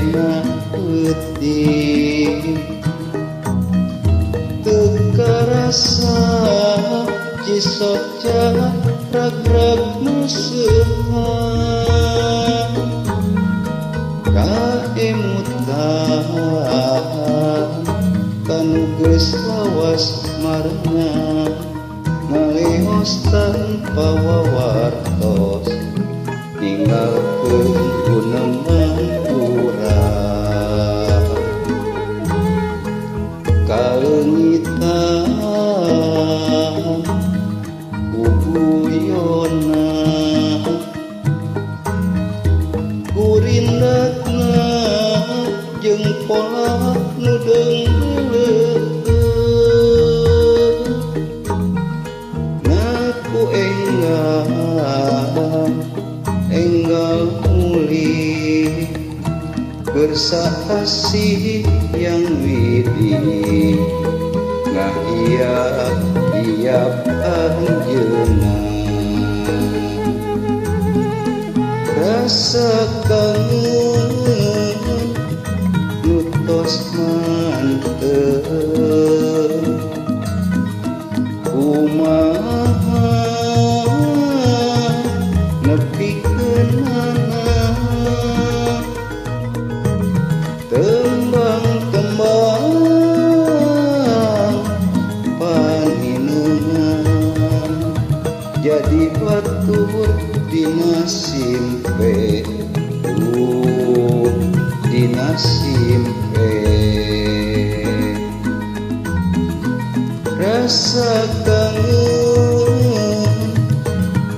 dina peuting teu karasa cisoca ragrag museuhan kaemutan kanu geus lawas marna ngaleos tanpa wawartos ninggalkeun guneman urang kaleungitan guguyona kurindatna jeung pola nu deungdeuleut ngaku enggal enggal mulih bersaksi yang widi ngahiap-hiap anjeunna rasa kangen nu tos mantep kumaha nepikeunana tembang-tembang paninengan jadi batur dina simpe dina simpe rasa kangen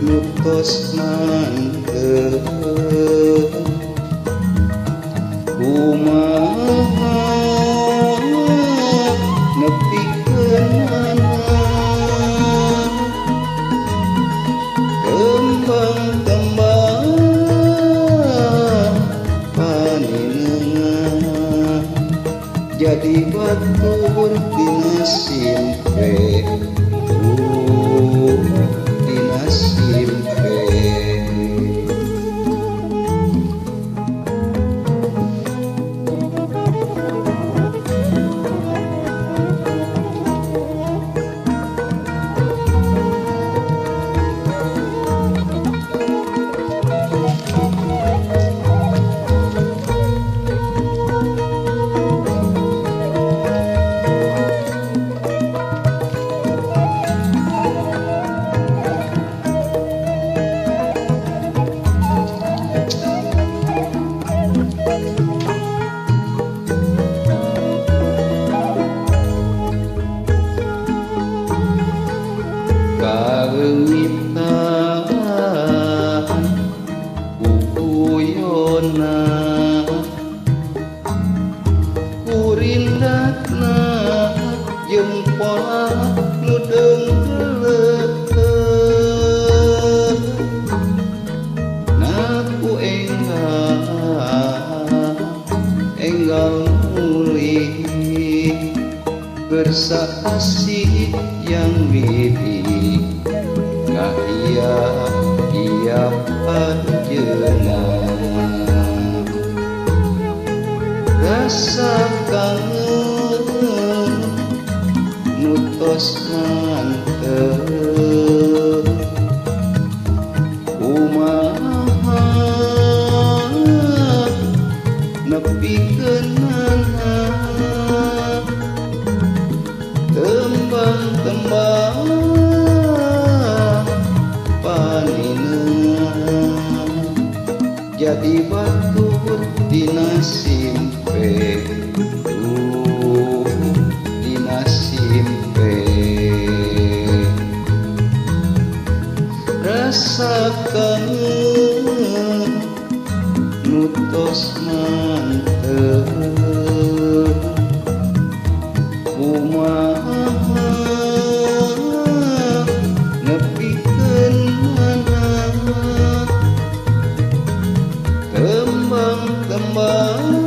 nu tos mantep kumaha nepikeunana tembang-tembang paninengan jadi batur dina simpe dina simpe. Kaleungitan guguyona kurindatna jeung pola nu deungdeuleut ngaku enggal enggal mulih bersaksi yang widi ngahiap-hiap anjeunna rasa kangen nu tos mantep kumaha nepikeunana tembang-tembang paninengan jadi batur dina simpe dina simpe rasa kangen nu tos mantep kumaha nepikeunana tembang-tembang